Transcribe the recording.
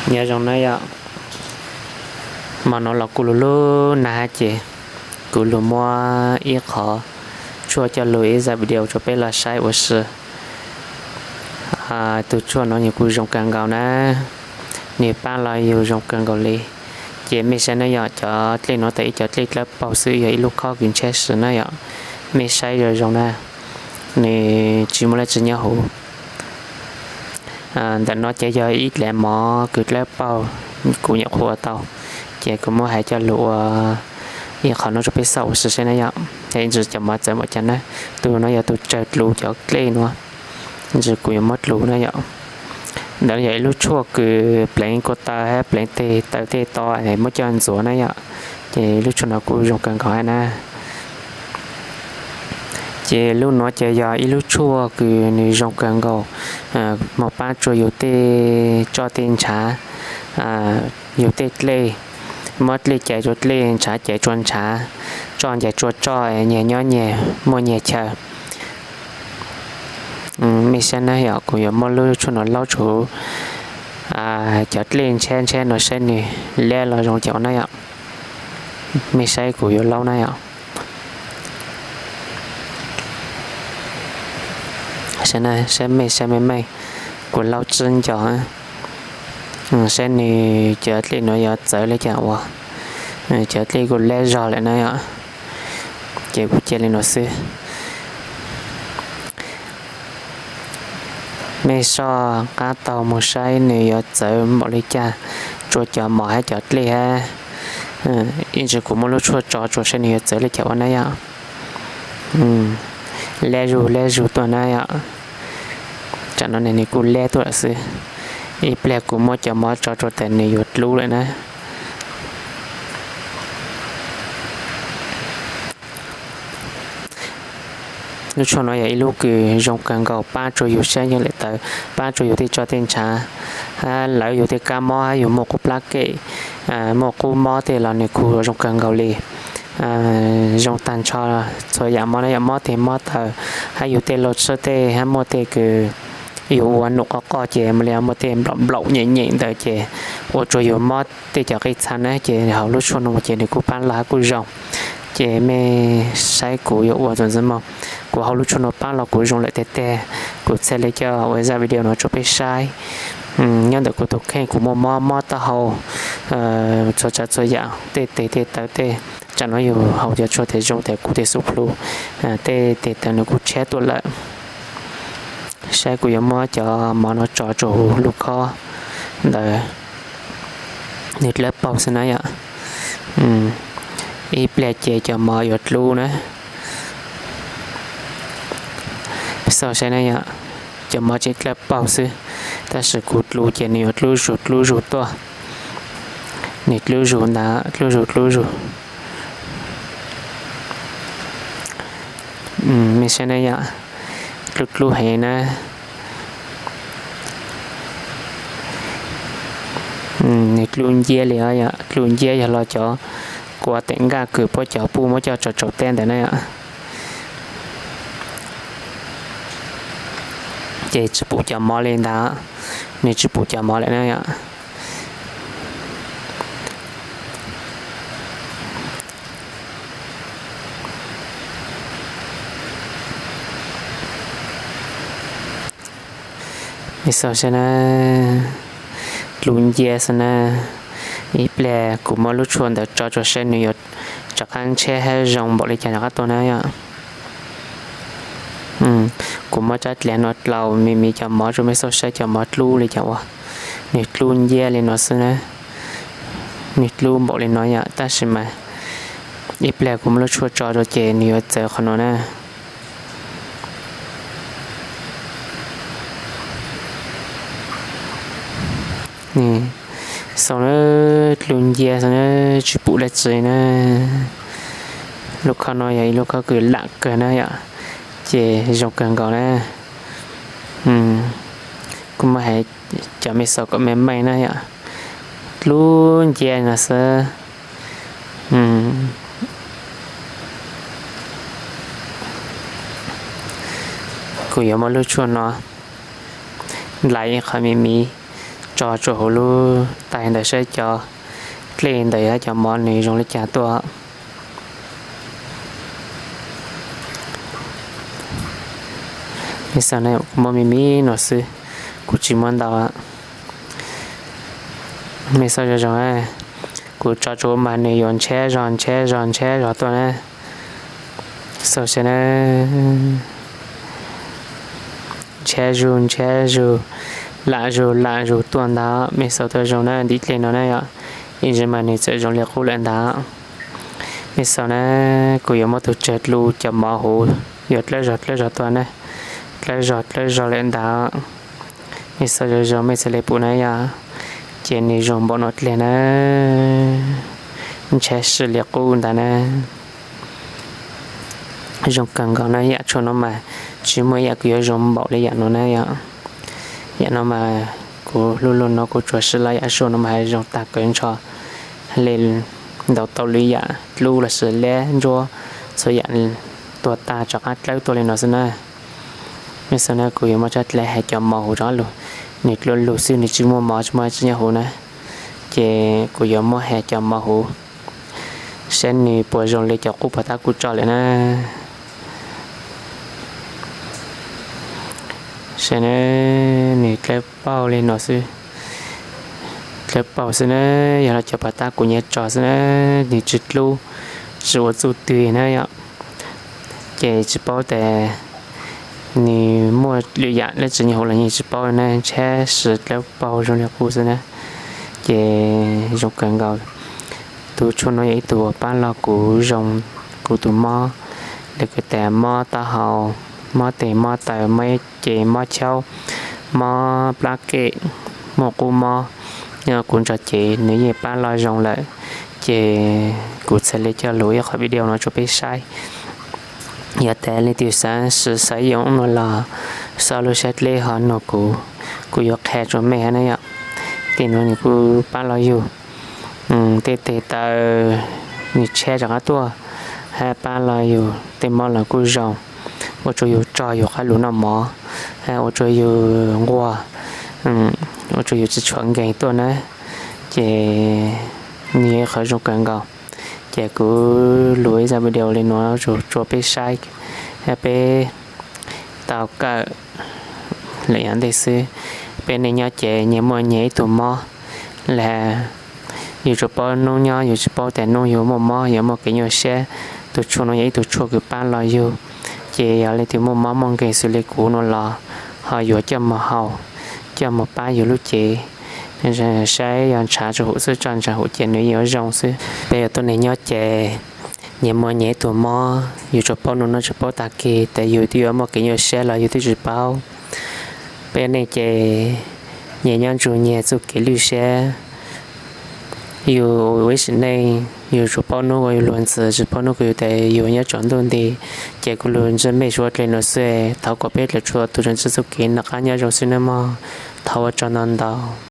Nyob zoo na yom, hmo no los kuj lug lug nag ces kuv lug muab ib qhov tshuaj coj lug ib zaj video rua peb los saib ua si. Tus tshuaj no nws kuj zoo kawg nkaus na, nws pab los yug zoo kawg nkaus li. Ces mej saib na yom, cov dlej no tas ib cov dlej dlawb paug xwb, yog ib lub khob kws ntshab si na yom. Mej saib zoo zoo na, nws tsis muaj dlaab tsi nyob huv. Ntawm no ces yog ib dlav mov kws dlawb paug, kuv nyuam qhuav ua tau, ces kuv muab hais coj lug ua ib qhov no rua peb xauj ua si saib na yom. Ces ntsis cov mov txawv npaum cas na, tus no yog tus tsawg dlus cov dlej no, ntsis kuv yuav muab dlus na yom. Ntawm no yog ib lub tshuaj kws pleev ko taw hab pleev tej taw tej to muab coj ntxuav na yom. Ces lub tshuaj no kuj zoo kawg nkaus hab na. Ces lub nuav ces yog ib lub tshuaj kws nws zoo kawg nkaus, moog paab tsua yug tej tsoj tej ntshav, yug tej dlej, muab dlej cais tsua dlej, ntshav cais tsua ntshav, tsoj ncaim tsua tsoj, nyag nyob nyag, muaj nyag chaw. Mej saib na yom, kuv yuav muab lub tshuaj no laub tsuv cov dlej ntshab ntshab no saib nws lab los zoo li cas na yom. Mej saib kuv yuav laub na yom. Saib mej saib mej mej, kuv laub tsib nco, saib nws cov dlej no yuav txawv li cas ua, cov dlej kuj lab zog lawm na yom. Ces kuv cia li no xwb. Mej soj qaab taug moog saib nws yuav txawv npaum li cas, tsua cov mov hab cov dlej hab. Ib ntsis kuv muab lub tshuaj tso tsua saib nws yuav txawv li cas ua na yom. Lab zug lab zug tuaj na yom. Tsam no nws kuj lab tuaj lawm xwb. Ib pliag kuv muab cov mov tso tsua tas nws yuav dlub lawm na. Lub tshuaj no yog ib lub kws zoo kawg nkaus, paab tsua yug sab yeej lawm tawv, paab tsua yug tej tsoj tej ntshav, hab lawv yug tej kab mob hab yug muaj qub plab kem, muaj qub mob tej los nws kuj zoo kawg nkaus li. Zoo tag nrho txhua yam mob na yom, mob teg mob taw, hab yug tej lauj tshwb tej hab muaj tej kws yug ua num qoj qoj ces mam li muaj tej nplaum nplaum nyem nyem ntawd ces ua tsua yug mob tej cov qij txha na ces haus lub tshuaj no ces nws kuj paab los hab kuj zoo. Ces mej saib kuv yuav ua txuas ntxiv moog, kuv haus lub tshuaj no paab los kuv zoo lawm tag tag, kuv txhaj li coj ua zaj video no tsua peb saib. Nyob ntawm kuv tus kheej kuv muaj mob mob taub hau, txhua tsav txhua yam tej tes tej taw tej, tsam no yug haus cov tshuaj tas zoo tas kuv tej xub plhu, tej tes taw nws kuj tshiab tuaj lawm. Saib kuv yuav muab cov mov no tso tsua huv lub khob ntawd, nws dlawb paug xwb na yom. Ib pliag ces cov mov yuav dlub na. Xauj saib na yom, cov mov tseem dlawb paug xwb, tab sis kuv dlub ces nws yuav dlub zug dlub zug tuaj. Nws dlub zug ntag, dlub zug dlub zug. Mej saib na yom, dlub dlub heev na. Nws dlub nciab li os yom, dlub nciab yog los cov kua teem nkaj kws puab cov puj muab coj tso tsua teb ntawd na yom. Ces tsis pum cov mov li ntag, nws tsis pum cov mov lawm na yom. Mej xauj saib na, dlub nciab xwb na. Ib pliag kuv muab lub tshuaj ntawd tso tsua saib nws yuav rov qab ntshiab hab zoo npaum li cas rov qab tuaj na yom. Kuv muab tsab dlav no dlaus me me cov mov tsua mej xauj saib cov mov dlub li cas ua. Nws dlub nciab li no xwb na. Nws dlub npaum li no yom, tab sis mas ib pliag kuv muab lub tshuaj tso rua ces nws yuav txawv qhov no na. Xauj na, dlub nciab xwb na, tsis pum dab tsi na. Lub khob no yog ib lub khob kws lam kawg na yom, ces zoo kawg nkaus na. Kuv muab hais cov mej xauj kom meej meej na yom, dlub nciab no xwb. Kuv yuav muab lub tshuaj no dlaim ib qho me me tso tsuas hauv lub tais ntawm saib cov dlej ntawm cov mov nws zoo li cas tuaj. Mej xav na, kuv muab me me no xwb, kuv tsis muab ntau. Mej xav zoo zoo, kuv tso tsuas mas nws yuav ntshab zog ntshab zog ntshab zog tuaj na. Xav saib na, ntshab zug ntshab zug, lam zug lam zug tuaj ntag. Mej xav tuaj zoo na, ntiv dlej no na yom, ib ntsis mas nws txawm zoo li qub lawm ntag. Mej xav na, kuv yuav muab tus tsawg lub cov mov huv yuav dlawb zog dlawb zog tuaj na, dlawb zog dlawb zog lawm ntag. Mej xav zoo zoo mej txhad li pum na yom, ces nws zoo npaum no dlej na, ntshab si li qub ntag na. Zoo kawg nkaus na, yam tshuaj no mas tsis muaj ib yam kuj yuav zoo npaum li yam no na yom. Yam no mas kuv lub lub no kuv tsuas siv los yam tshuaj no mas zoo tag kawg ntsho li, ntaus tau lwm yam dlub los sis liab ntsuab, txhua yam tuag tag rov qab dlawb tuaj li no xwb na. Mej xav na, kuv yuav muab tsab dlej hais cov mov huv rov lug, nws dlua lug xwb nws tsis muaj mov tsis muaj tsis nyob huv na, ces kuv yuav muab hais cov mov huv saib nws puas zoo li cov qub pos tab kuv tso lawm na. Saib na, nws dlawb paug li no xwb, dlawb paug xwb na, yog los cov pos tab kuv nyiam tso xwb na, nws tsis dlub, tsis ua txuj twg na yom. Ces tsis paub tias nws muaj lwm yam dab tsi nyob huv los yeej tsis paub na, ntshab si dlawb paug zoo li qub xwb na. Ces zoo kawg nkaus, tus tshuaj no yog ib tug uas pab los kuv zoo, kuv tus mob, li kuv tias mob taub hau, mob tes mob taw, mob ib ce, mob chaub, mob plab kem, muaj qub mob, nyob kuv ntso ces nws yeej pab los zoo lawm. Ces kuv txhad li coj lug ib qhov video no rau peb saib. Yog tias leej twg xav sim xaiv yoom no los xav lub sab dlej ho nug kuv, kuv yuav qhia rau mej na yom. Tej no nws kuj pab los yug, tej tes taw nws tsheb rov qab tuaj, hab pab los yug tej mob los kuj zoo, ua rua yug tsog yug qab lug noj mov, hab ua rua yug nquag, ua rua yug tsi tshuav nkeeg tuaj na. Ces nws yog ib qhov zoo kawg nkaus. Ces kuv lug ib zaj video li nuav rua peb saib, hab peb tau kawm lawm yav ntej xwb. Peb neej nyob ces nyias muaj nyias ib tug mob, las yug tsuas paub nub nyob, yug tsi paub tas nub yug muaj mob, yug muaj kev nyuaj siab. Tus tshuaj nuav yog ib tug tshuaj kws pab los yug. Ces yog leej twg muaj mob muaj nkeeg xws li kuv nuav los ho yuav coj moog haus, coj moog pab yug lub cev, saib yog ntshav tsuj hum xwb, tso ntshav hum ces nws yuav zoo xwb. Peb yog tuab neeg nyob ces nyias muaj nyias ib tug mob, yug tsuas paub nub nyob tsuas paub tag kis tas yug twb yuav muaj kev nyuaj siab los yug twb tsi paub. Peb neej ces nyias nyob ntsug nyias txuj kev lwj siab. Yug ua ib sim neej yug tsuas paub nub ua yug luag ntxhi, tsi paub nub kuv yug tas yug nyob tsaus ntuj nti. Ces kuv lug ntsib mej suav dlej nuav xwb, thov kom peb dlaim tsuas tus tsaam ntsis txuj kev noj qab nyob zoo xwb nawb mog. Thov ua tsaug ntau ntau.